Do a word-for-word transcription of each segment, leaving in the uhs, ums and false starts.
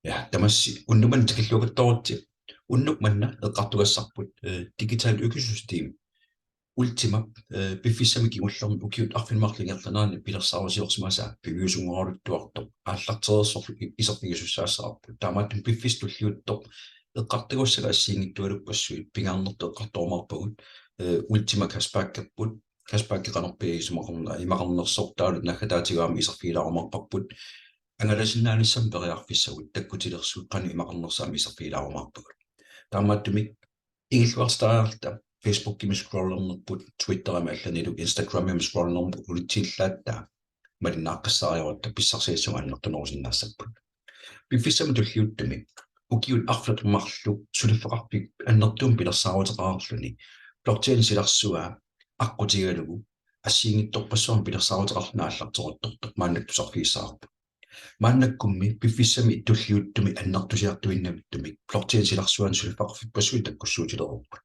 Ja, tamassi unnuk manna tikilluaqqusaavusi. Unnuk manna eqqartugassarput, eh, digital økosystem. Ultima, eh, piffissami kingullermi ukiut arfineq-marluk ingerlaneranni pilersaarusiorsimasaa piviusunngoraluttuartoq aallartereersorlu i-, iserfigisussaassavarput. Taamaattumik piffissaq tulliuttoq eqqartugassat assigiinngitsualuppassuit pingaarnertut eqqartorumaarpagut, eh, Ultima Cashbackerput, cashbacki qanorpiaq isumaqarna-, imaqarnersortaalu naggataatigut aamma iserfigilaarumaarparput. Angalasinnaanissamut periarfissagut takkutilersut qanoq imaqarnersaat aamma iserfigilaarumaarpagut. Taamaattumik ingilluartitariarluta Facebookimi scrollernerput, Twitterimi allanilu Instagramimi scrollernerput ulitsiillaattaa malinnaaqqissaariarutta pissarsiassat annertunerusinnaassapput. Piffissami tulliuttumi ukiut arfineq-marluk suliffeqarfik annertuumik pilersaaruteqarluni blockchain silarsua aqqutigalugu assigiinngitsorpassuarnik pilersaaruteqarluni aallarteruttortoq maannakkut tusarfigissavarput. Maannakkummi piffissami tulliuttumi annertusiartuinnartumik blockchain silarsuaani suliffeqarfippassuit takkussuutilereerput.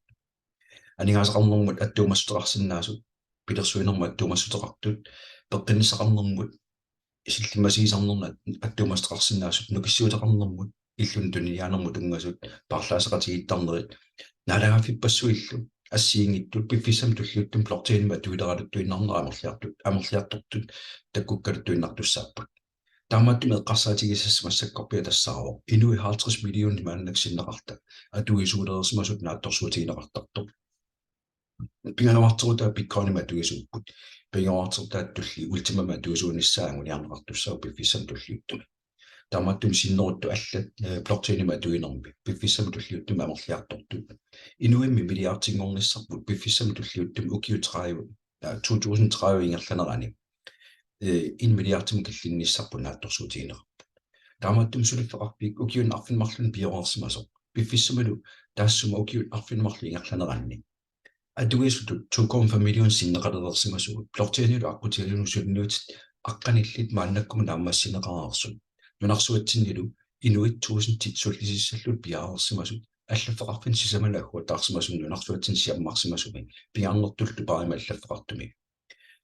Aningaasaqarnermut attuumassuteqarsinnaasut, pilersuinermut attuumassuteqartut, peqqinnissaqarnermut, isillimmasiisarnermut attuumassuteqarsinnaasut, nukissiuteqarnermut, illuni tuniniaanermut tunngasut, paarlaasseqatigiittarnerit, naalagaaffippassuillu assigiinngitsut piffissami tulliuttumi blockchainimik atuileraluttuinnarnerat amerliartut, amerliartortut takkukkaluttuinnartussaapput. Taamaattumik eqqarsaatigisassat massakkorpiaq tassaavoq inuit halvtreds millionit maannakkut sinneqartut atuisuulereersimasut naatsorsuutigineqartartoq. Pingaarnerpaaq Bitcoinimik atuisuupput. Pingaarnerpaaq tulliuttoq Ultimamik atuisuunissaa anguniarneqartussaavoq piffissami tulliuttumi. Taamaattumik sinneruttut allat, eh, blockchainimik atuinermi piffissami tulliuttumi amerliartortut. Inuimmi milliardinngornissarput piffissami tulliuttumi ukiut tredive, eh, to tusind tredive ingerlanerani, eh, en milliardimut killinnissarput naatsorsuutigineqarpoq. Taamaattumik suliffeqarfik ukiuni arfineq-marlunni pioreersimasoq piffissamilu taassuma ukiut arfineq-marluk ingerlaneranni atuisutut to komma fem million sinneqalereersimasugut blockchainilu aqqutigalugu suliniutit aqqanillit maannakkumut naammassineqareersut. Nunarsuatsinnilu inuit tusindit sullisissallutik piareersimasut allaffeqarfinnut sisamanut agguataarsimasut nunarsuatsinni siammarsimasumi pingaarnertullu Dubaimi allaffeqartumi.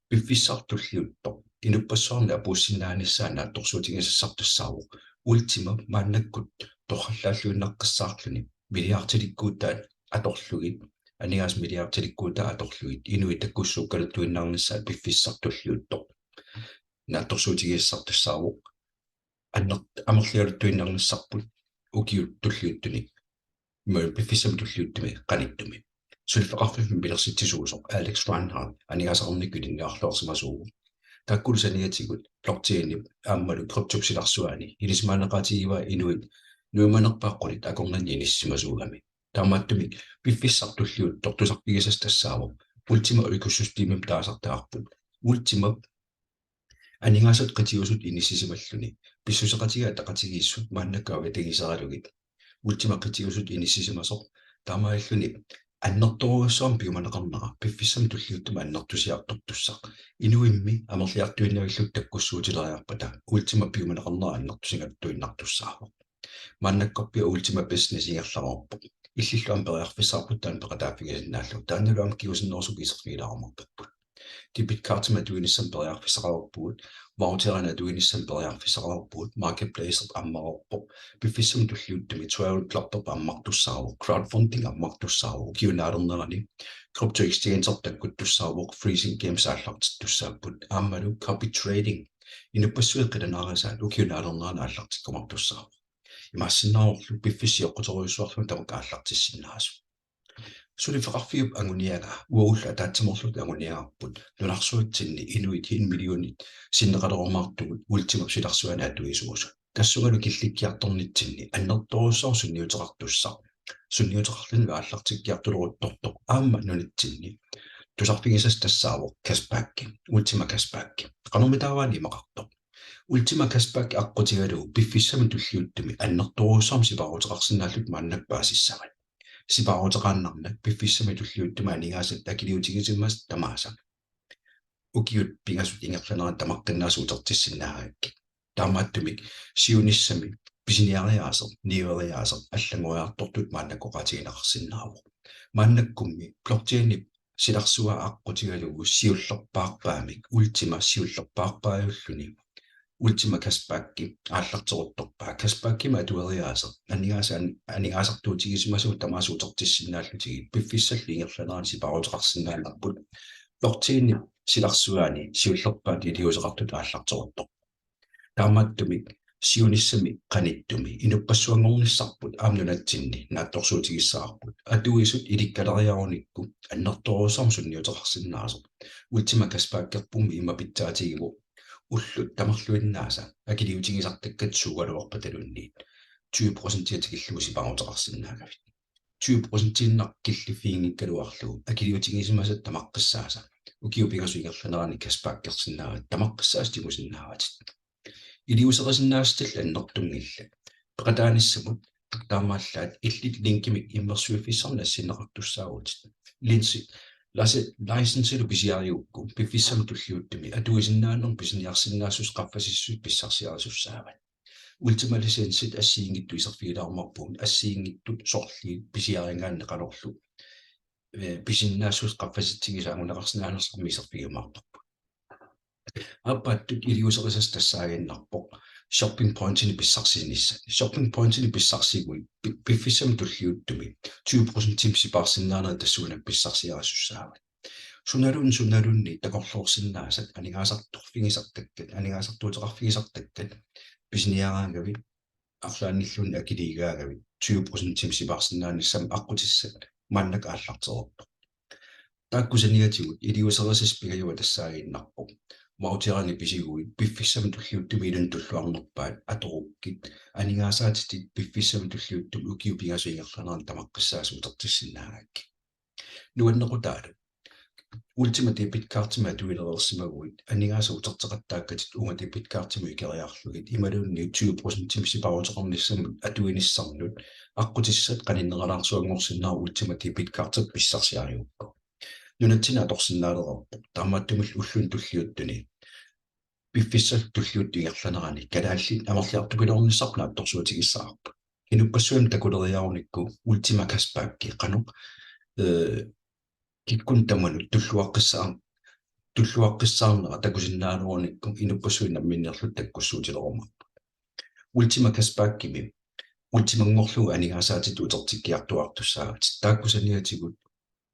Piffissaq tulliuttoq inuppassuarnit apuussinnaanissaa naatsorsuutigisassartussaavoq Ultima maannakkut torrallaalluinnaqqissaarluni milliardilikkuutaat atorlugit, aningaasat milliardilikkuutaat atorlugit, inuit takkussuukkaluttuinnarnissaat piffissaq tulliuttoq naatsorsuutigisassartussaavoq. Anner-, amerliartuinnarnissarput ukiut tulliuttuni, imaluunniit piffissami tulliuttumi qanittumi. Suliffeqarfimmik pilersitsisuusoq Alex Reinhardt aningaasaqarnikkut ilinniarluarsimasuuvoq. Taakkulu saniatigut blockchainip aammalu kryptop silarsuaani ilisimaneqaatigivaa inuit nuimanerpaat qulit akornanni inissisimasuugami. Taamaattumik piffissaq tulliuttoq tusarfigisassat tassaavoq Ultima økosystemimik taasartagarput. Ultimap aningaasat qitiusut inissisimalluni pissuseqatigiit ataqatigiissut maannakkut avatangiiseralugit. Ultima qitiusut inissisimasoq taamaalilluni annertoorujussuarmik piumaneqarnera piffissami tulliuttumi annertusiartortussaq. Inuimmi amerliartuinnavillutik takkussuutileriarpata Ultima piumaneqarnera annertusigaluttuinnartussaavoq. Maannakkorpiaq Ultima Business ingerlareerpoq. Illillu aamma periarfissaqarpugut taanna peqataaffigisinnaallugu. Taannalu aamma kingusinnerusukkut iserfigilaarumaarparput. Debit cardimik atuinissamut periarfissaqareerpugut, voucherinik atuinissamut periarfissaqareerpugut, marketplace ammareerpoq, piffissami tulliuttumi travel club ammartussaavoq, crowdfunding ammartussaavoq, ukiup naalernerani crypto exchange takkuttussaavoq, freezing games aallartittussaapput, aammalu copy trading, inuppassuit qilanaarisaat ukiup naalernerani aallartikkumaartussaavoq. Imaassinnaavorlu piffissaq sioqqutorujussuarluni tamakku aallartissinnaasut. Suliffeqarfiup anguniagaa uagullu ataatsimoorluta anguniagarput nunarsuatsinni inuit en millionit sinneqalerumaartugut Ultimap silarsuani atuisuusut. Tassungalu killikkiartornitsinni annertoorujussuarmik sunniuteqartussaq, sunniuteqarluni aallartikkiartuleruttortoq aamma nunatsinni tusarfigisassat tassaavoq cashbacki, Ultima Cashbacki. Qanormitaava aamma imaqartoq? Ultima Cashback aqqutigalugu piffissami tulliuttumi annertoorujussuarmik sipaaruteqarsinnaalluta maannakkut paasissavat. Sipaaruteqaannarnak piffissami tulliuttumi aningaasat akiliutigisimasat tamaasa ukiut pingasut ingerlaneranni tamaqqinnaasut utertissinnaagakkit. Taamaattumik siunissami pisiniariaaseq, niueriaaseq allanngoriartortutut maannakkut oqaatigineqarsinnaavoq. Maannakkummi blockchainip silarsua aqqutigalugu siullerpaarpaamik, Ultima siullerpaarpaajulluni Ultima Cashbacki aallarteruttorpaa. Cashbackimik atueriaaseq aningaasa-, aningaasartuutigisimasavut tamaasa utertissinnaallutigit piffissallu ingerlanerani sipaaruteqarsinnaanerput. Blockchainip silarsuani siullerpaatut iliuuseqartutut aallarteruttorpoq. Taamaattumik siunissami qanittumi inuppassuanngornissarput aamma nunatsinni naatsorsuutigissavarput atuisut ilikkaleriarunikku annertoorujussuarmik sunniuteqarsinnaasoq. Ultima Cashbackerpummi ima pitsaatigivoq ullut tamarluinnaasa akiliutigisartakkat suugaluarpataluunniit tyve procentia tikillugu sipaaruteqarsinnaagavit. Tyve procentiinnaq killiffiginngikkaluarlugu akiliutigisimasat tamaqqissaasa ukiut pingasut ingerlaneranni cashbackersinnaavat, tamaqqissaasa tigusinnaavatit. Iliuuserisinnaasatillu annertunngillat. Peqataanissamut taamaallaat illit linkimik immersuiffissarnik assigineqartussaavutit. Linsi lase licensilu pisiarigukku piffissami tulliuttumi atuisinnaanermut pisiniarsinnaassuseq qaffasissuseq pissarsiarisussaavat. Ultima licensit assigiinngitsut iserfigilaarumaarpagut, assigiinngitsut sorliit pisiarigaanni qanorlu, eh, pisinnaassuseq qaffasitsigisoq anguneqarsinnaanersoq aamma iserfigiumaarparput. Aappaattut iliuuserisassat tassaaginnarpoq shopping pointinik pissarsinissaq. Shopping pointinik pissarsiguit pi-, piffissami tulliuttumi tyve procentimik sipaarsinnaanerit tassuunakkut pissarsiarisussaavat. Sunaluunniit, sunaluunniit takorloorsinnaasat aningaasartuuteqarfigisartakkat, aningaasartuuteqarfigisartakkat pisiniaraangavit arlaannilluunniit akiliigaangavit tyve procentimik sipaarsinnaanissamut aqqutissat maannakkut aallarteruttorput. Taakku saniatigut iliuuserisassat pingajuat tassaaginnarpoq: voucherinik pisiguit piffissami tulliuttumi ilunnut tulluarnerpaat atorukkit aningaasaatitit piffissami tulliuttumi ukiut pingasut ingerlaneranni tamaqqissaasa utertissinnaagakkit. Nuannequtaalu Ultima debit cardimik atuilereersimaguit aningaasat uterteqattaakkatit uunga debit cardimut ikeriarlugit imaluunniit tyve procentimik sipaaruteqarnissamut atuinissannut aqqutissat qaninneralaarsuanngorsinnaavoq Ultima debit cardit pissarsiarigukku. Nunatsinni atorsinnaalereerpoq, taamaattumillu ulluni tulliuttuni piffissap tulliuttup ingerlanerani kalaallit amerliartupiloornissarput naatsorsuutigissavarput. Inuppassuarnut takuleriarunikku Ultima Cashbacki qanoq, eh, kikkunnut tamanut tulluaqqissaar-, tulluaqqissaarnera takusinnaalerunikku inuppassuit namminneerlutik takkussuutilerumaarput. Ultima Cashbackimi Ultimanngorlugu aningaasaatitit utertikkiartuaartussaavat. Taakku saniatigut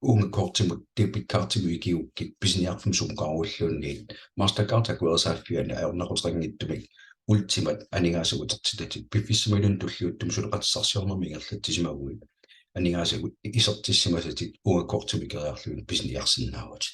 uunga kortimut, debit cardimut ikigukkit pisiniarfimmi sumukaaruilluunniit Mastercard akuerisaaffiani ajornaquteqanngitsumik Ultimat aningaasat utertitatit piffissami ilunnut tulliuttumi suleqatissarsiornermi ingerlatsisimaguit aningaasat isertissimasatit uunga kortimut ikeriarlugit pisiniarsinnaavatit.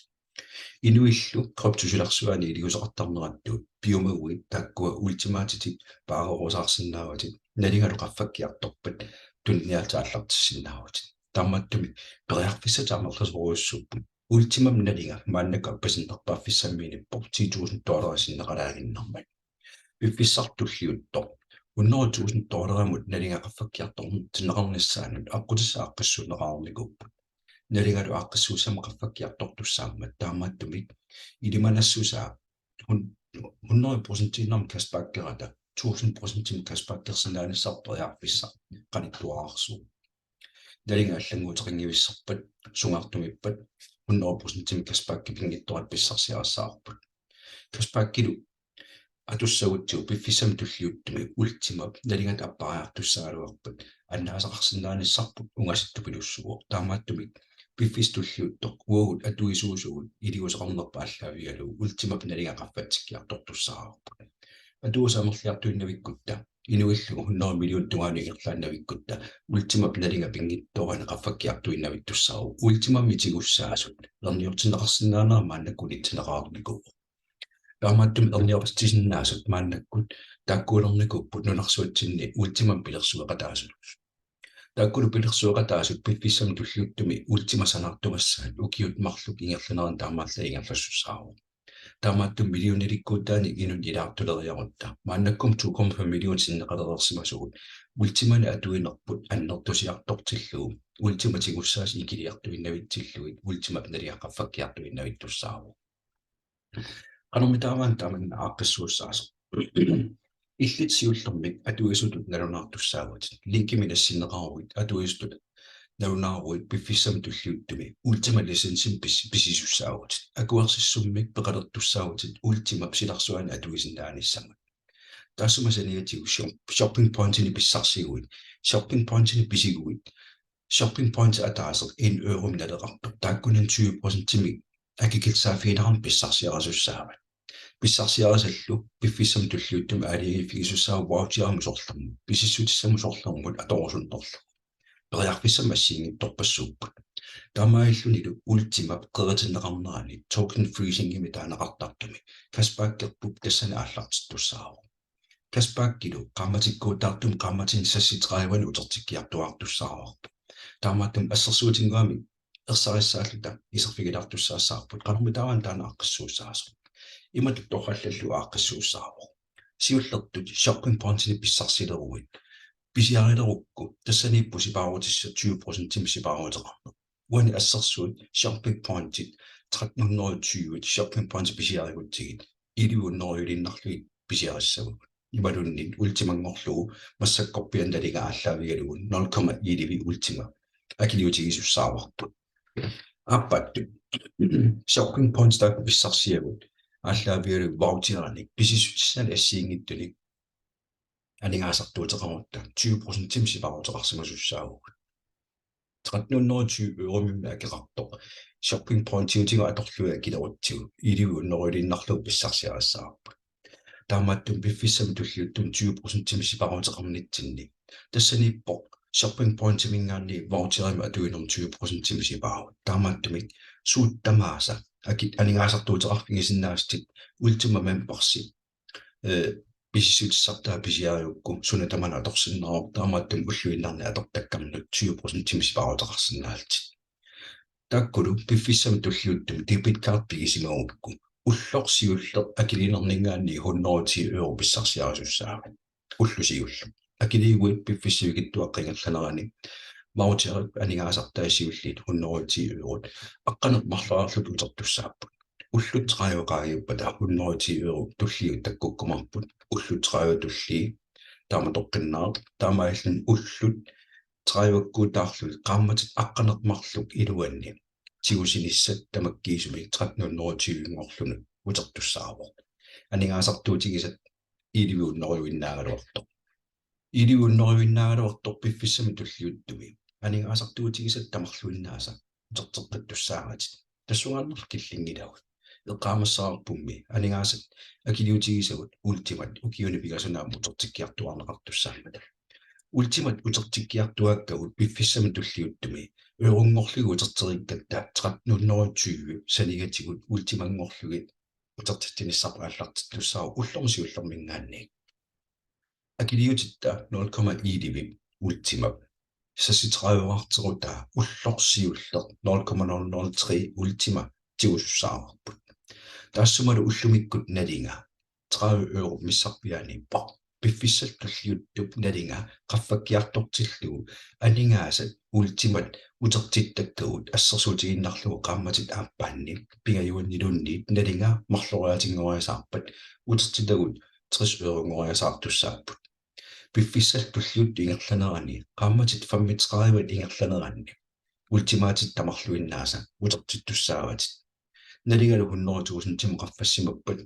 Inuillu kryptop silarsuani iliuuseqartarnerattut piumaguit taakkua Ultimaatitit paarerusaarsinnaavatit, nalingalu qaffakkiartorpat tuniniaatit aallartissinnaavatit. Taamaattumik periarfissat amerlasoorujussuupput. Ultimap nalinga maannakkut appasinnerpaaffissammiinippoq ti tusind dollarit sinneqalaaginnarmat. Piffissaq tulliuttoq hundrede tusind dollarimut nalinga qaffakkiartortinneqarnissaanut aqqutissaq aaqqissuunneqarnikuupput. Nalingalu aaqqissuussamut qaffakkiartortussaammat, taamaattumik ilimanassusaa hun-, hundrede procentiinnarmik cashbackerata tusind procentimik cashbackersinnaanissarput periarfissaq qanittuararsuuvoq. Nalinga allannguuteqanngivissarpat, sungaartumippat, hundrede procentimik cashbacki pinngitsoorani pissarsiarissavarput. Cashbackilu atussagutsigu piffissami tulliuttumi Ultimap nalingata appariartussagaluarpat annaasaqarsinnaanissarput ungasittupilussuuvoq. Taamaattumik piffissaq tulliuttoq uagut atuisuusugut iliuuseqarnerput aallaavigalugu Ultimap nalinga qaffatsikkiartortussaavarput. Atuisut amerliartuinnavikkutta, inuillu hundrede millionit tungaanut ingerlaannavikkutta, Ultimap nalinga pinngitsoorani qaffakkiartuinnavittussaavoq. Ultimamik tigussaasut erniortinneqarsinnaanerat maannakkut unitsinneqarnikuuvoq. Taamaattumik erniortitsisinnaasut maannakkut taakkuulernikuupput nunarsuatsinni Ultimamik pilersueqataasut. Taakkulu pilersueqataasut piffissami tulliuttumi Ultima sanaartugassaat ukiut marluk ingerlaneranni taamaallaat ingerlassussaavoq. Taamaattumik millionilikkuutaanik inunnik ilaartuleriarutta maannakkut to komma fem million sinneqalereersimasugut Ultimanik atuinerput annertusiartortillugu, Ultima tigussaasut ikiliartuinnavitsillugit, Ultimap nalinga qaffakkiartuinnavittussaavoq. Qanormitaava tamanna aaqqissuussaasoq? Illit siullermik atuisutut nalunaartussaavutit. Linkimik nassinneqaruit atuisutut nalunaaruit piffissami tulliuttumi Ultima licensimik pis-, pisisussaavutit. Akuersissummik peqalertussaavutit Ultimap silarsuani atuisinnaanissamut. Taassuma saniatigut shop-, shopping pointinik pissarsiguit, shopping pointinik pisiguit, shopping pointi ataaseq en euromik naleqartoq, taakkunani tyve procentimik akikillisaaffigineqarneq pissarsiarisussaavat. Pissarsiarisallu piffissami tulliuttumi aalajangiiffigisussaavoq voucherimut sorlermut, pisissutissamut sorlermut atorusunnerlugu. Periarfissamik assigiinngitsorpassuupput. Taamaalillunilu Ultimap qeritinneqarnerani token freezingimik taaneqartartumi cashbackerput tassani aallartittussaavoq. Cashbackilu qaammatikkuutaartumik qaammatini seksogtredive utertikkiartuaartussaavarput. Taamaattumik assersuutinnguamik ersarissaalluta iserfigilaartussaassavarput, qanormitaava taanna aaqqissuussaasoq. Imatut torrallallugu aaqqissuussaavoq. Siullertut shopping pointinik pissarsileruit pisiarilerukku tassaniippoq sipaarutissat tyve procentimik sipaaruteqarneq. Uani assersuut shopping pointit tretten hundrede og tyve shopping pointit pisiarigutsigit elleve hundrede-uliinnarlugit pisiarissavagut. Imaluunniit Ultimanngorlugu massakkorpiaq nalinga aallaavigalugu nul komma elleve Ultima akiliutigisussaavarput. Aappaattut shopping points taakku pissarsiagut aallaavigalugu voucherinik pisissutissanik assigiinngitsunik aningaasartuuteqarutta tyve procentimik sipaaruteqarsimasussaavugut. Tretten hundrede og tyve euromimmi akeqartoq shopping pointiutigut atorlugit akilerutsigu elleve hundrede-uliinnarlugu pissarsiarissavarput. Taamaattumik piffissami tulliuttumi tyve procentimik sipaaruteqarnitsinni tassaniippoq shopping pointiminngaanniit voucherimik atuinermut tyve procentimik sipaarut. Taamaattumik suut tamaasa akit aningaasartuuteqarfigisinnaasatit Ultima membership, eh, pisissutissartaa pisiarigukku suna tamaat atorsinnaavoq, taamaattumik ulluinnarni atortakkamnut tyve procentimik sipaaruteqarsinnaallutit. Taakkulu piffissami tulliuttumi debit card pigisimagukku ulloq siulleq akiliinerninngaanniit hundrede og ti euro pissarsiarisussaavat. Ulloq siulleq. Akiliiguit piffissap sivikitsuaqqap ingerlanerani voucherit aningaasartai siulliit hundrede og ti eurot aqqaneq-marloriarlutik utertussaapput. Ullut tredive qaangiuppata hundrede og ti euro tulliuttukkukkumaarput. Ullut tredive tullii taamatoqqinnaaq, taamaalilluni ullut tredive-kkuutaarlugit qaammatit aqqaneq-marluk iluanni tigusinissat tamakkiisumik tretten hundrede og tyve-nngorluni utertussaavoq. Aningaasartuutigisat elleve hundrede-uinnaagaluartoq. Elleve hundrede-uinnaagaluartoq piffissami tulliuttumi aningaasartuutigisat tamarluinnaasa uterteqqittussaavatit. Tassungaannaq killinngilagut. Eqqaamassavarpummi aningaasat akiliutigisagut Ultimat ukiuni pingasuni aamma utertikkiartuaarneqartussaammata. Ultimat utertikkiartuaakkagut piffissami tulliuttumi euronngorlugit uterteriikkatta tretten hundrede og tyve saniatigut Ultimanngorlugit utertitsinissaq aallartittussaavoq ullormut siullerminngaanniit. Akiliutitta nul komma elleve Ultima seksogtredive-arterutaa ulloq siulleq nul komma nul nul tre Ultima tigusussaavarput. Taassumalu ullumikkut nalinga tredive euro missarpiaaniippoq. Piffissap tulliuttup nalinga qaffakkiartortillugu aningaasat Ultimat utertittakkagut assersuutigiinnarlugu qaammatit aappaanni pingajuanniluunniit nalinga marloriaatinngoriasaarpat utertitagut tres euronngoriasaartussaapput. Piffissap tulliuttup ingerlanerani qaammatit femogtredive ingerlaneranni Ultimaatit tamarluinnaasa utertittussaavatit. Nalingalu hundrede tusindimut qaffassimappat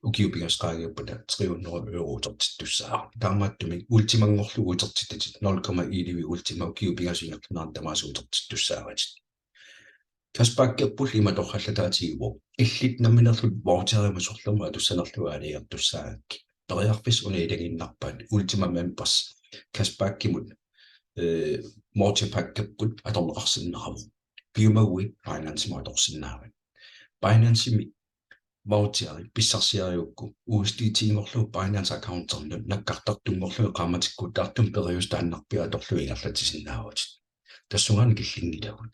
ukiut pingasut qaangiuppata tre hundrede euro utertittussaavoq. Taamaattumik Ultimanngorlugu utertitatit nul komma elleve Ultima ukiut pingasut ingerlaneranni tamaasa utertittussaavatit. Cashbackerpullu ima torrallataatigivoq. Illit nammineerlutit voucherimut sorlermut atussanerlugu aalajangertussaagakkit. Periarfissat una ilagiinnarpaat Ultima Members cashbackimut, eh, multipackerput atorneqarsinnaavoq. Piumaguit Binancemut atorsinnaavat. Binancemi voucheri pissarsiarigukku U S D T-nngorlugu Binance accounternut nakkartartunngorlugit qaammatikkuutaartumik periuseq taannarpiaq atorlugu ingerlatsisinnaavutit. Tassungaannaq killinngilagut.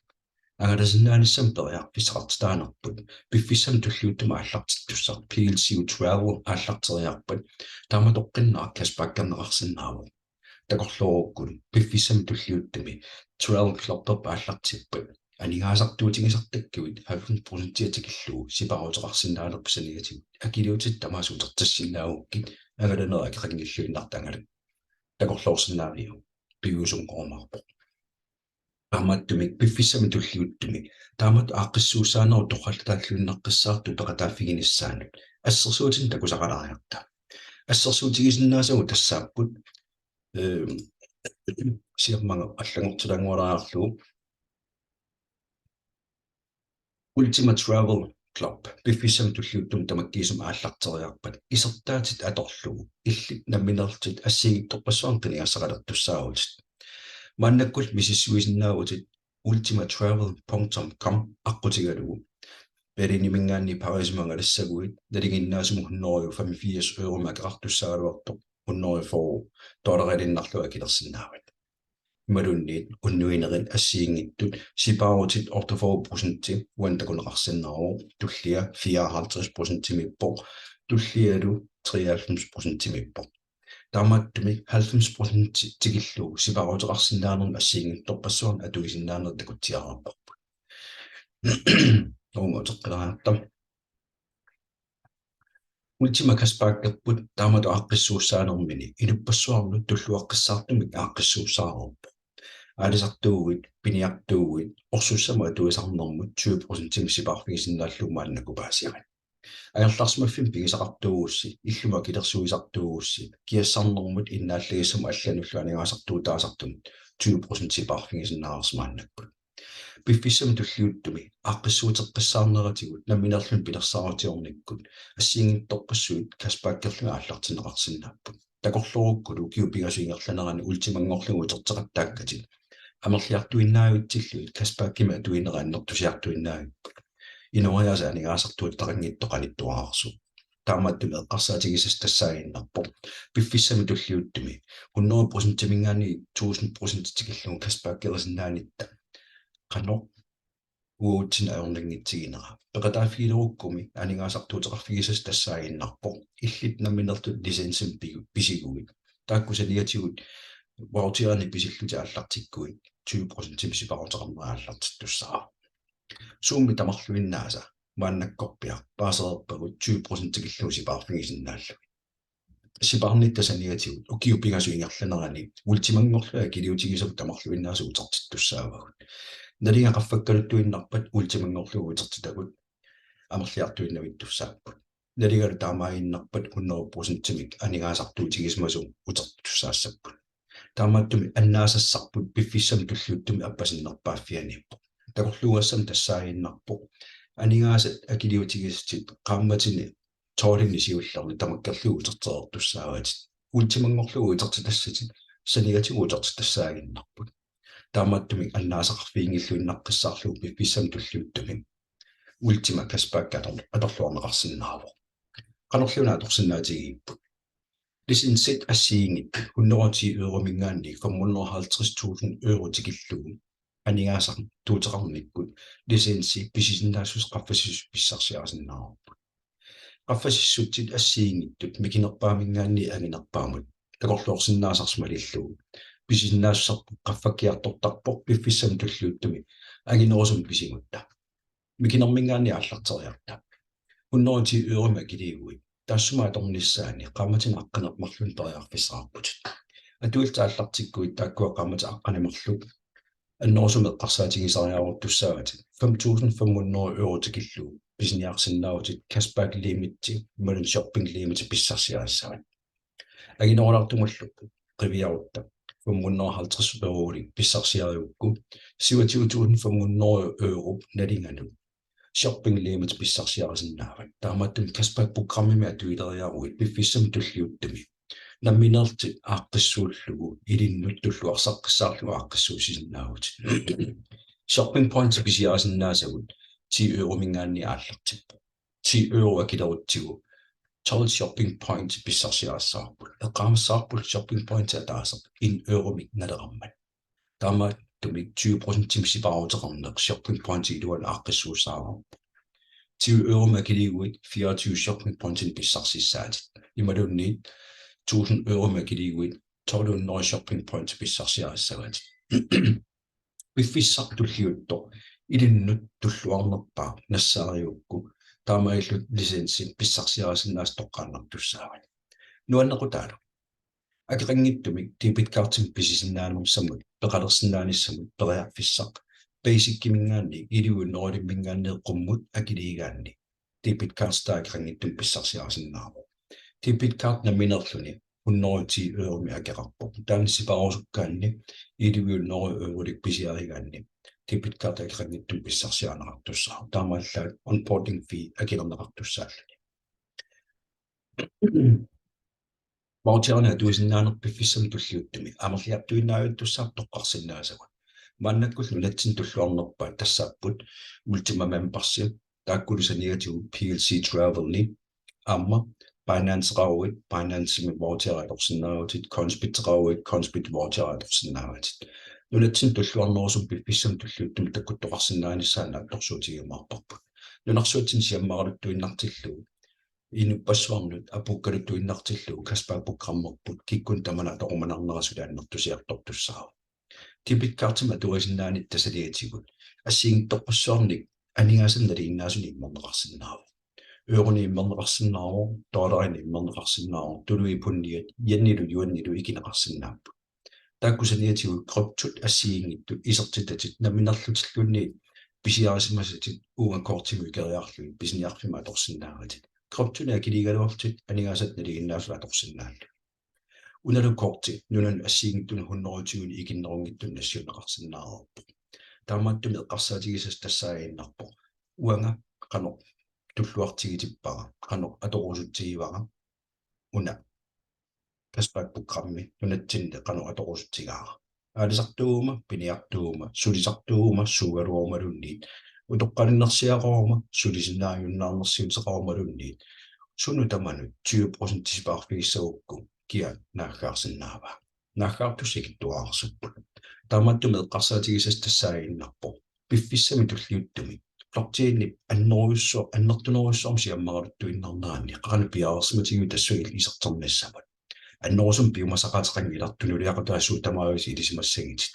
Angalasinnaanissamut periarfissaqartitaanerput piffissami tulliuttumi aallartittussaq P L C U Travel aallarteriarpat taamatoqqinnaaq cashbackerneqarsinnaavoq. Takorloorukkut piffissami tulliuttumi Travel Clubberput aallartippat aningaasartuutigisartakkagut halvfems procentia tikillugu sipaaruteqarsinnaalerput saniatigut akiliutitit tamaasa utertissinnaagukkit angalanerit akeqanngilluinnartoq angalak. Takorloorsinnaaviuk? Piviusunngorumaarpoq. Taamaattumik piffissami tulliuttumi taamatut aaqqissuussaanerup torrallataalluinnaqqissaartut peqataaffiginissaanut assersuutinik takusaqalaariarta. Assersuutigisinnaasagut tassaapput, eh, siammanga allanngortilaannguarlugu. Ultima Travel Club piffissami tulliuttumi tamakkiisumik aallarteriarpat isertaatit atorlugu illit nammineerlutit assigiinngitsorpassuarnik qinigassaqalertussaavutit. Maannakkut misissuisinnaavutit ultimatravel punktum com aqqutigalugu. Berliniminngaanniit Parisimut angalassaguit nalinginnaasumik hundrede og femogfirs euromik akeqartussaagaluartoq hundrede og fyrre dollariinnarlugu akilersinnaavat. Imaluunniit unnuinerit assigiinngitsut sipaarutit otteogfyrre procenti uani takuneqarsinnaavoq, tullia fireoghalvtreds procentimiippoq, tullialu treoghalvfems procentimiippoq. Taamaattumik halvfems procent tikillugu sipaaruteqarsinnaanermut assigiinngitsorpassuarnik atuisinnaaneq takutsiarparput. Uunga uteqqilaatta. Ultima Cashbackerput taamatut aaqqissuussaanermini inuppassuarnut tulluaqqissaartumik aaqqissuussaareerpoq. Aalisartuuguit, piniartuuguit, orsussamut atuisarnermut tyve procentimik sipaarfigisinnaallugu maannakkut paasigaat. Angerlarsimaffinnik pigisaqartuugussi, illumut akilersuisartuugussi, kiassarnermut innaallagissamut allanullu aningaasartuutaasartumut tyve procent sipaarfigisinnaavarsi maannakkut. Piffissami tulliuttumi aaqqissuuteqqissaarneratigut nammineerluni pilersaarutigoornikkut assigiinngitsorpassuit cashbackerlugit aallartinneqarsinnaapput. Takorloorukkulu ukiut pingasut ingerlaneranni Ultimanngorlugit uterteqattaakkatit amerliartuinnaavitsillugit cashbackimik atuinera annertusiartuinnaavippoq. Inooriaaseq aningaasartuutitaqanngitsoq qanittuararsuuvoq. Taamaattumik eqqarsaatigisassaq tassaaginnarpoq piffissami tulliuttumi hundrede procentiminngaanniit tusind procent tikillugu cashbackerisinnaanissaa qanoq uatsinnut ajornanngitsiginera. Peqataaffigilerukkumi aningaasartuuteqarfigisassaq tassaaginnarpoq illit nammineerlutit licensimik pigu-, pisiguit. Taakku saniatigut voucherinik pisillutit aallartikkuit tyve procentimik sipaaruteqarnera aallartittussaavoq. Suummi tamarluinnaasa maannakkorpiaq paasereerpagut tyve procent tikillugu sipaarfigisinnaallugu. Sipaarnitta saniatigut ukiut pingasut ingerlaneranni Ultimanngorlugit akiliutigisagut tamarluinnaasa utertittussaavagut. Nalinga qaffakkaluttuinnarpat Ultimanngorlugit utertitagut amerliartuinnavittussaapput. Nalingalu taamaaginnarpat hundrede procentimik aningaasartuutigisimasumik utertittussaassapput. Taamaattumik annaasassarput piffissami tulliuttumi appasinnerpaaffianiippoq. Takorluugassaq tassaaginnarpoq aningaasat akiliutigisatit qaammatini tolvini siullerni tamakkerlugu utertereertussaavatit. Ultimanngorlugit utertitassatit saniatigut utertitassaaginnarput. Taamaattumik annaasaqarfiginngilluinnaqqissaarlugu piffissami tulliuttumi Ultima Cashback ator-, atorluarneqarsinnaavoq. Qanorluunniit atorsinnaatigigipput? Licensit assigiinngitsut hundrede og ti eurominngaanniit femhundrede og halvtreds tusind euro tikillugu aningaasartuuteqarnikkut licensi pisisinnaassuseq qaffasissuseq pissarsiarisinnaavarput. Qaffasissutsit assigiinngitsut mikinerpaaminngaanniit anginerpaamut takorloorsinnaasarsi malillugu pisisinnaassuserput qaffakkiartortarpoq piffissami tulliuttumi anginerusumik pisigutta. Mikinerminngaanniit aallarteriarta. Hundrede og ti euromik akiliiguit taassuma atornissaanni qaammatini aqqaneq-marlunnik periarfissaqarputit. Atuillutit aallartikkuit taakkua qaammatit aqqaneq-marluk annerusumik eqqarsaatigisariaaruttussaavatit fem tusind fem hundrede euro tikillugu pisiniarsinnaavutit cashback limiti imaluunniit shopping limiti pissarsiarissavat. Anginerulaartumullu qiviarutta fem hundrede og halvtreds eurolik pissarsiarigukku syvogtyve tusind fem hundrede euro nalinganut shopping limit pissarsiarisinnaavat. Taamaattumik cashback programmimi atuileriaruit piffissami tulliuttumi nammineerlutit aaqqissuullugu ilinnut tulluarsaqqissaarlugu aaqqissuussisinnaavutit. Shopping pointi pisiarisinnaasagut ti eurominngaanniit aallartippoq. Ti euro akilerutsigu tolv shopping pointi pissarsiarissavarput. Eqqaamassavarput shopping pointi ataaseq en euromik naleqarmat. Taamaattumik tyve procentimik sipaaruteqarneq shopping pointi iluani aaqqissuussaavarput. Ti euromik akiliiguit fireogtyve shopping pointinik pissarsissaatit. Imaluunniit tusind euromik akiliiguit tolv hundrede shopping pointi pissarsiarissavatit. Piffissaq tulliuttoq ilinnut tulluarnerpaaq nassaarigukku taamaalillutit licensi pissarsiarisinnaasat toqqaannartussaavat. Nuannequtaalu. Akeqanngitsumik debit cardimik pisisinnaanermut samut peqalersinnaanissamut periarfissaq Basiciminngaanniit elleve hundredeminngaanniit qummut akiliigaanni debit carditut akeqanngitsumik pissarsiarisinnaavoq. Debit card nammineerluni hundrede og ti euromik akeqarpoq. Taanna sipaarusukkaanni elleve hundrede eurolik pisiarigaanni debit card akeqanngitsumik pissarsiarineqartussaavoq. Taamaallaat onboarding fee akilerneqartussaalluni. Voucherinik atuisinnaaneq piffissami tulliuttumi amerliartuinnavittussaavoq toqqarsinnaasagut. Maannakkullu nunatsinni tulluarnerpaat tassaapput Ultima Membership, taakkulu saniatigut P L C Travelini, aamma Binanceqaruit, Binancemi voucheri atorsinnaavutit, Coinsbiteqaruit, Coinsbit voucheri atorsinnaavatit. Nunatsinni tulluarnerusumik piffissami tulliuttumi takkuttoqarsinnaanissaa naatsorsuutigiumaarparput. Nunarsuatsinni siammaraluttuinnartillugu, inuppassuarnut apuukkaluttuinnartillugu cashback programmerput kikkunnit tamanit atorumanarnera suli annertusiartortussaavoq. Debit cardimik atuisinnaanitta saniatigut assigiinngitsorpassuarnik aningaasanik nalinginnaasunik immerneqarsinnaavoq. Euronik immerneqarsinnaavoq, dollarinik immerneqarsinnaavoq, tuluit pundiat, yenilu yuanilu ikineqarsinnaapput. Taakku saniatigut kryptot assigiinngitsut isertitatit nammineerlutilluunniit pisiarisimasatit uunga kortimut ikeriarlugit pisiniarfimmi atorsinnaavatit. Kryptonik akiliigaluarlutit aningaasanik nalinginnaasunik atorsinnaallugit. Unalu korti nunanut assigiinngitsunut hundrede og tyve ikinnerunngitsunik nassiunneqarsinnaareerpoq. Taamaattumik eqqarsaatigisassaq tassaaginnarpoq: Uanga qanoq tulluartigitippara, qanoq atorusutsigivara una cashback programmi nunatsinni qanoq atorusutsigaara. Aalisartuuguma, piniartuuguma, sulisartuuguma, suugaluarumaluunniit, utoqqalinersiaqaruma, sulisinnaajunnaarnersiuteqarumaluunniit, sunut tamanut tyve procent sipaarfigissagukku kia naaggaarsinnaavaa? Naaggaartussat ikittuararsuupput. Taamaattumik eqqarsaatigisassaq tassaaginnarpoq: Piffissami tulliuttumi blockchainip annerujussuar-, annertunerujussuarmik siammaraluttuinnarneranni qanoq piareersimatigivit tassunga iserternissamut? Annerusumik piumasaqaateqanngilartut, tunuliaqutaasut tamaasa ilisimassagitit.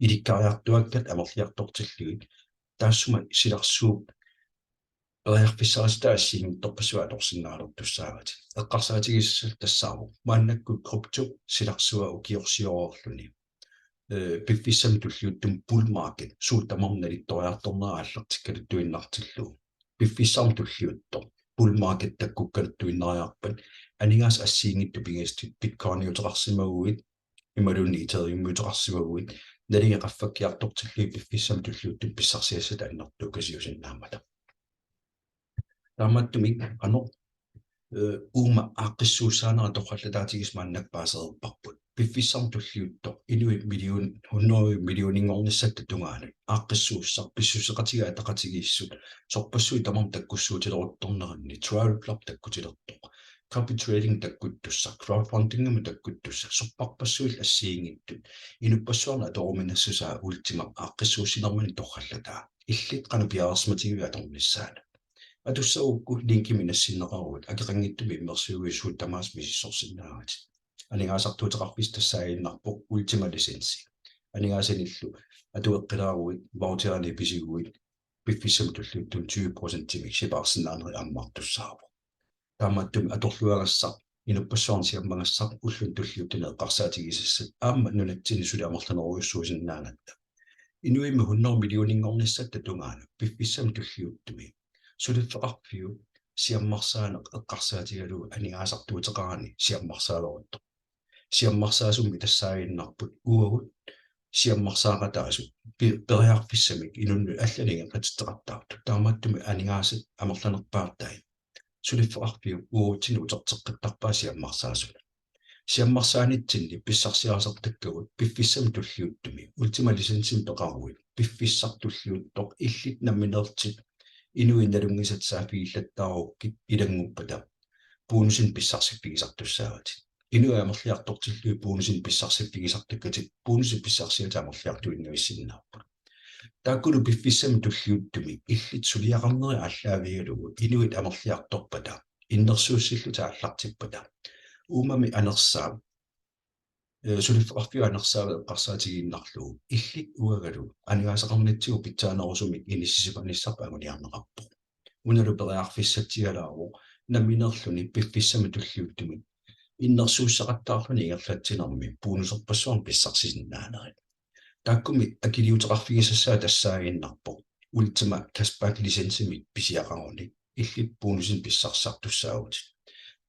Ilikkariartuaakkat amerliartortillugit taassuma silarsuup periarfissarisitaa assigiinngitsorpassuit atorsinnaalertussaavatit. Eqqarsaatigisassaq tassaavoq: Maannakkut kryptop silarsua ukiorsioreerluni, eh, piffissami tulliuttumi bull market suut tamarmik nalittoriartornerat aallartikkaluttuinnartillugu. Piffissami tulliuttumi bull market takkukkaluttuinnariarpat aningaasat assigiinngitsut pingasut Bitcoiniuteqarsimaguit imaluunniit Ethereumiuteqarsimaguit nalingi qaffakkiartortillugit piffissami tulliuttumi pissarsiassat annertuukasiusinnaammata. Taamaattumik qanoq, eh, uuma aaqqissuussaanera torrallataatigisoq maannakkut paasereerparput. Piffissami tulliuttumi inuit million, hundrede millioninngornissaata tungaanut aaqqissuussaq pissuseqatigiit ataqatigiissut sorpassuit tamarmik takkussuutileruttorneranni Travel Club takkutilertoq, copy trading takkuttussaq, crowdfundingimut takkuttussaq, sorpassuillu assigiinngitsut inuppassuarnut atoruminassusaa Ultimap aaqqissuussinermini torrallataa. Illit qanoq piareersimatigivit atornissaanut? Atussagukku linkimik nassinneqaruit akeqanngitsumik immersuiguit suut tamaasa misissorsinnaavatit. Aningaasartuuteqarfissaq tassaaginnarpoq Ultima licensi. Aningaasanillu atueqqilaaruit voucherinik pisiguit piffissami tulliuttumi tyve procentimik sipaarsinnaanerit ammartussaavoq. Taamaattumik atorluagassaq, inuppassuarnut siammagassaq ulluni tulliuttuni eqqarsaatigisassat aamma nunatsinni suli amerlanerujussuusinnaagatta. Inuimmi hundrede millioninngornissaata tungaanut piffissami tulliuttumi suliffeqarfiup siammarsaaneq eqqarsaatigalugu aningaasartuuteqarani siammarsaaleruttorpoq. Siammarsaasummi tassaaginnarput uagut siammarsaaqataasut pi-, periarfissamik inunnut allanik ingerlatitseqattaartut. Taamaattumik aningaasat amerlanerpaartai suliffeqarfiup uatsinnut uterteqqittarpaa siammarsaasuni. Siammarsaanitsinni pissarsiarisartakkagut piffissami tulliuttumi Ultima licensimik peqaruit piffissaq tulliuttoq illit nammineerlutit inuit nalunngisat saaffigillattaarukkit ilannguppata bonusinik pissarsiffigisartussaavatit. Inuit amerliartortillugit bonusinik pissarsiffigisartakkatit bonusit pissarsiatit amerliartuinnavissinnaapput. Taakkulu piffissami tulliuttumi illit suliaqarnerit aallaavigalugu inuit amerliartorpata, innersuussillutit aallartippata, uumami anersaap, eh, suliffeqarfiup anersaap eqqarsaatigiinnarlugu illit uangalu aningaasaqarnitsigut pitsaanerusumik inissisimanissarput anguniarneqarpoq. Unalu periarfissatsialaavoq nammineerluni piffissami tulliuttumi innersuussaqattaarluni ingerlatsinermi bonuserpassuarnik pissarsisinnaanerit. Taakkumi akiliuteqarfigisassaa tassaaginnarpoq Ultima cashback licensimik pisiaqaruni illit bonusinik pissarsisartussaavutit.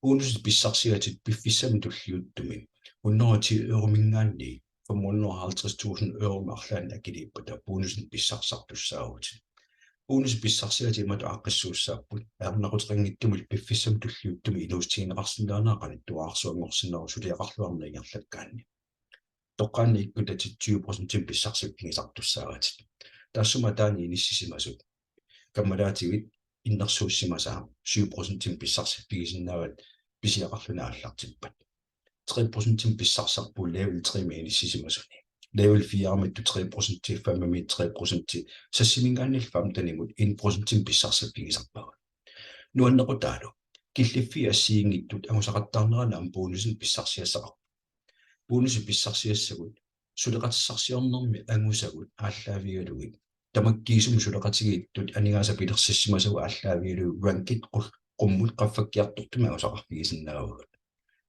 Bonusit pissarsiatit piffissami tulliuttumi hundrede og ti euromiingaanniit femhundrede og halvtreds tusind euromik arlaannik akiliippata bonusinik pissarsisartussaavutit. Bonusit pissarsiatit imatut aaqqissuussaapput: ajornaquteqanngitsumillu piffissami tulliuttumi inuussutigineqarsinnaanera qanittuararsuanngorsinnaavoq suliaqarluarneq ingerlakkaanni. Toqqaannaq ikkutatit tyve procentimik pissarsiffigisartussaavatit. Taassuma ataani inissisimasut kammalaativit innersuussimasaat syv procentimik pissarsiffigisinnaavatit pisiaqarluni aallartippat. Tre procentimik pissarsisarpugut level tre-mi inissisimasuni. Level fire-miittut tre procenti, fem-imiittut tre procenti, seksimiingaanniit femten-imut en procentimik pissarsiffigisarpagut. Nuannequtaalu killiffiit assigiinngitsut angusaqattaarneranni aamma bonusinik pissarsiassaqarput. Bonusit pissarsiassagut suleqatissarsiornermi angusagut aallaavigalugit, tamakkiisumik suleqatigiittut aningaasat pilersissimasagut aallaavigalugit, rankit qul-, qummut qaffakkiartortumik angusaqarfigisinnaavagut.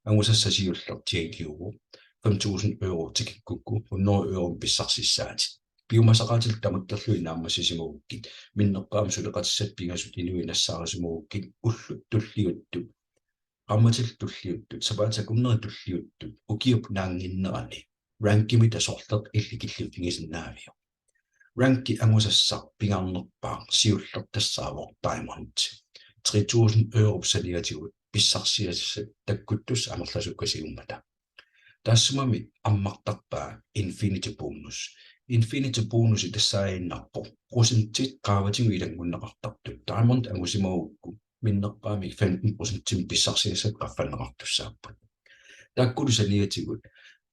Angusassat siulleq T Q-u fem tusind euro tikikkukku hundrede euromik pissarsissaatit. Piumasaqaatit tamakkerlugit naammassisimagukkit, minnerpaamik suleqatissat pingasut inuit nassaarisimagukkit, ullut tulliuttut, qaammatillu tulliuttut, sapaatip akunneri tulliuttut, ukiup naannginnerani rankimita sorleq illit killiffigisinnaaviuk? Ranki angusassaq pingaarnerpaaq siulleq tassaavoq Diamond. Tre tusind europ saniatigut pissarsiassat takkuttussat amerlasuukasiummata. Taassumami ammartarpaa Infinity Bonus. Infinity Bonusi tassaaginnarpoq procentit qaavatigut ilanngunneqartartut. Diamond angusimagukku minnerpaamik femten procentimik pissarsiassat qaffanneqartussaapput. Taakkulu saniatigut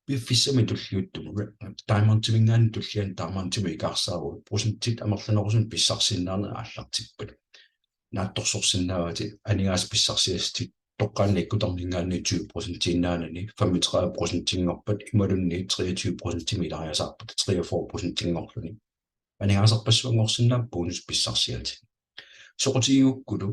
piffissami tulliuttumi Diamondimiingaanniit tulliani Diamondimut ikaarsaarut procentit amerlanerusunik pissarsisinnaanerit aallartippat. Naatsorsorsinnaavatit aningaasat pissarsiassatit toqqaannaq ikkutanniingaanniit tyve procentiinnaanani femogtredive procentinngorpat imaluunniit treogtyve procentimik ilagiasaarpat treogfyrre procentinngorluni. Aningaasarpassuanngorsinnaapput bonusit pissarsiatit. Soqutigigukkulu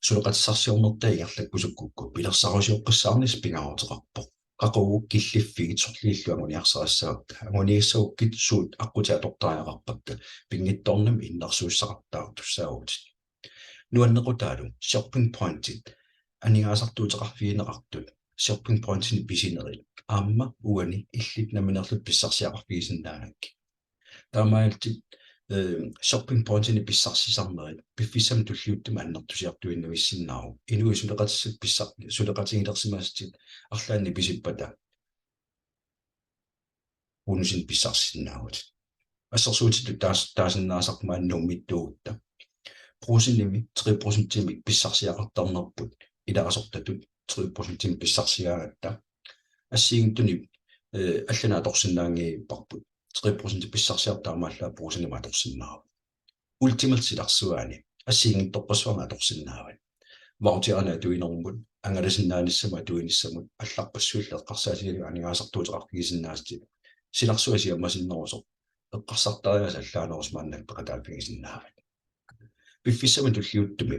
suleqatissarsiornertaa ingerlakkusukkukku pilersaarusioqqissaarnissaq pingaaruteqarpoq. Qaqugu killiffigit sorliillu anguniarsarissagukka, anguniassagukkit suut aqqutit atortariaqarpakka, pinngitsoornami innersuussaqartaartussaavutit. Nuannequtaalu shopping pointit aningaasartuuteqarfigineqartut, shopping pointinik pisinerit aamma uani illit nammineerlutit pissarsiaqarfigisinnaagakkit. Taamaalillutit, eh, shopping pointinik pissarsisarnerit piffissami tulliuttumi annertusiartuinnavissinnaavoq. Inuit suleqatissat pissar-, suleqatigilersimasatit arlaannik pisippata bonusinik pissarsisinnaavutit. Assersuutitut taas-, taasinnaasarput maani Nuummiittuugutta. Brugsenimi tre procentimik pissarsiaqartarnerput ilaasortatut tre procentimik pissarsiaagatta. Assigiinngitsunik, eh, allanik atorsinnaanngipparput. Tre procent pissarsiartoq taamaallaat Brugsenimut atorsinnaavoq. Ultimap silarsuaani assigiinngitsorpassuarnik atorsinnaavat. Voucherinik atuinermut, angalasinnaanissamut atuinissamut allarpassuillu eqqarsaatigalugit aningaasartuuteqarfigisinnaasatit. Silarsuaq siammasinnerusoq eqqarsartariaaseq allaanerusoq maannakkut peqataaffigisinnaavat. Piffissami tulliuttumi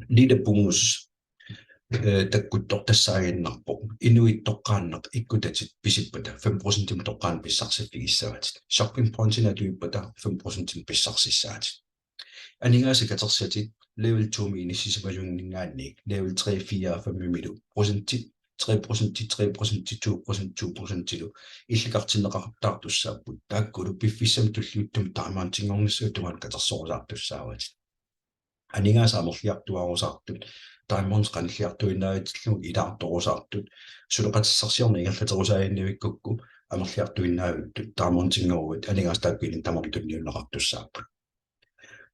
Leader Bonus, eh, takkuttoq tassaaginnarpoq inuit toqqaannaq ikkutatit pisippata fem procentimik toqqaannaq pissarsiffigissavat. Shopping pointinik atuippata fem procentimik pissarsissaatit. Aningaasat katersatit level to-mi inissisimasunniingaanniit level tre, fire, fem-imilu procentit, tre procenti, tre procenti, to procenti, to procenti, to procentilu illikartinneqartaartussaapput. Taakkulu piffissami tulliuttumi Diamondinngornissaat tungaanut katersorusaartussaavatit. Aningaasat amerliartuaarusaartut, Diamond qanilliartuinnaatillugu ilaartorusaartut, suleqatissarsiorneq ingerlaterusaaginnavikkukku amerliartuinnaavittut Diamondinngoruit aningaasat taakku ilinnut tamarmik tunniunneqartussaapput.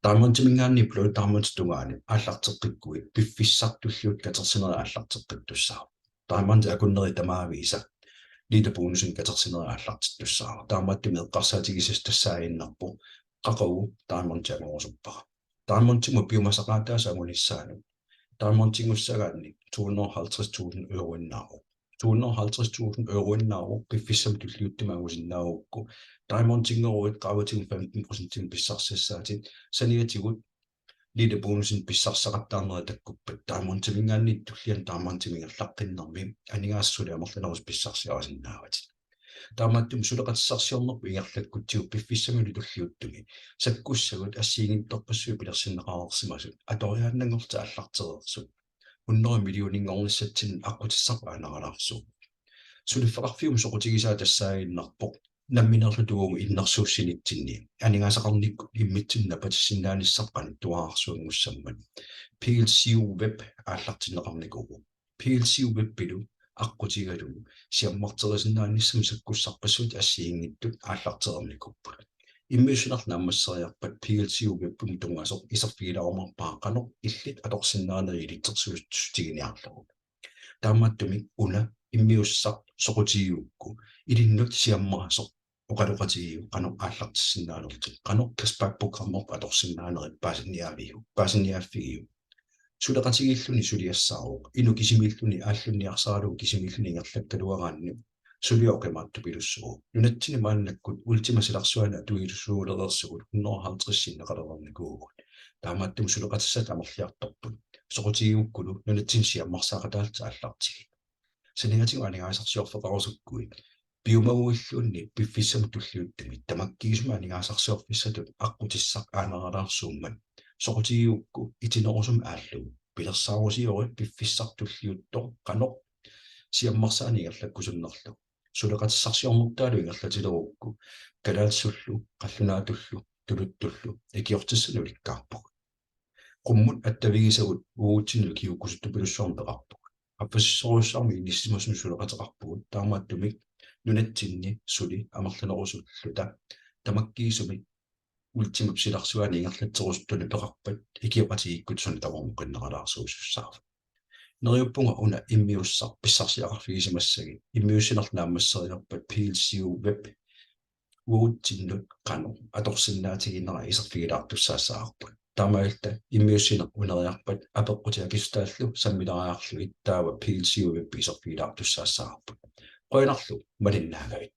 Diamondimiingaanniit Blue Diamond tungaanut aallarteqqikkuit piffissami tulliuttumi katersinerit aallarteqqittussaavoq. Diamondit akunneri tamaviisa Leader Bonusinik katersinerit aallartittussaavoq. Taamaattumik eqqarsaatigisassaq tassaaginnarpoq qaqugu Diamondit angorusuppara. Diamondimut piumasaqaataasut angunissaanut Diamondinngussaagaanni to hundrede og halvtreds tusind euroinnaavoq. To hundrede og halvtreds tusind euroinnaavoq piffissami tulliuttumi angusinnaagukku. Diamondinngoruit qaavatigut femten procentimik pissarsiassaatit, saniatigut Leader Bonusinik pissarsisaqattaarnerit takkuppat Diamondimiingaanniit tullianut Diamondimut ingerlaqqinnermi aningaasat suli amerlanerusut pissarsiarisinnaavatit. Taamaattumik suleqatissarsiornerput ingerlakkutsigu piffissamilu tulliuttumi sakkussagut assigiinngitsorpassuit pilersinneqareersimasut atoriaannanngorlutik aallartereersut hundrede millioninngornissatsinnut aqqutissaq aaneralaarsuuvoq. Suliffeqarfiup soqutigisaa tassaaginnarpoq nammineerluta uagut innersuussinitsinni aningaasaqarnikkut immitsinnut napatissinnaanissamut qanittuararsuanngussammat PLCU Web aallartinneqarnikuuvoq. PLCU Webilu aqqutigalugu siammarterisinnaanissamut sakkussarpassuit assigiinngitsut aallartereernikuupput. Immiussineq naammasseriarpat PLCU Webimut tunngasoq iserfigilaarumaarpara qanoq illit atorsinnaanerit ilitsersuussutiginiarlugu. Taamaattumik una immiussaq soqutigigukku ilinnut siammaasoq oqaloqatigiuk qanoq aallartissinnaanerlutit, qanoq cashback programmerput atorsinnaanerit paasiniaaviuk, paasiniaaffigiuk. Suleqatigiilluni suliassaavoq, inuk kisimiilluni aallunniarsaralugu kisimiilluni ingerlakkaluaraanni suliaq oqimaatsupilussuuvoq. Nunatsinni maannakkut Ultimap silarsuani atuisuulereersugut hundrede og halvtreds sinneqalereernikuuvugut. Taamaattumik suleqatissat amerliartorput. Soqutigukkulu nunatsinni siammarsaaqataallutit aallartigit. Saniatigut aningaasarsiorfeqarusukkuit piumaguilluunniit piffissami tulliuttumi tamakkiisumik aningaasarsiorfissatut aqqutissaq aaneralaarsuummat soqutigigukku itinerusumik aallugu pilersaarusiorit piffissaq tulliuttoq qanoq siammarsaaneq ingerlakkusunnerlugu. Suleqatissarsiornertaalu ingerlatilerukku kalaallisullu, qallunaatullu, tuluttullu ikiortissanik ulikkaarpugut. Qummut attavigisagut uagutsinnut ikiuukkusuttupilussuarnik peqarpugut. Qaffasissorujussuarmik inissisimasunut suleqateqarpugut, taamaattumik nunatsinni suli amerlanerusulluta tamakkiisumik Ultimap silarsuani ingerlatserusuttunik peqarpat ikioqatigiikkutta suna tamarmi oqinneralaarsuusussaavoq. Neriuppunga una immiussaq pissarsiaqarfigisimassagit, immiussineq naammasseriarpat PLCU Web uagutsinnut qanoq atorsinnaatiginera iserfigilaartussaassavarput. Taamaalilluta immiussineq uneriarpat apeqqutit akissutaallu sammilaariarlugit taava PLCU Web iserfigilaartussaassavarput. Qujanarlu malinnaagavit.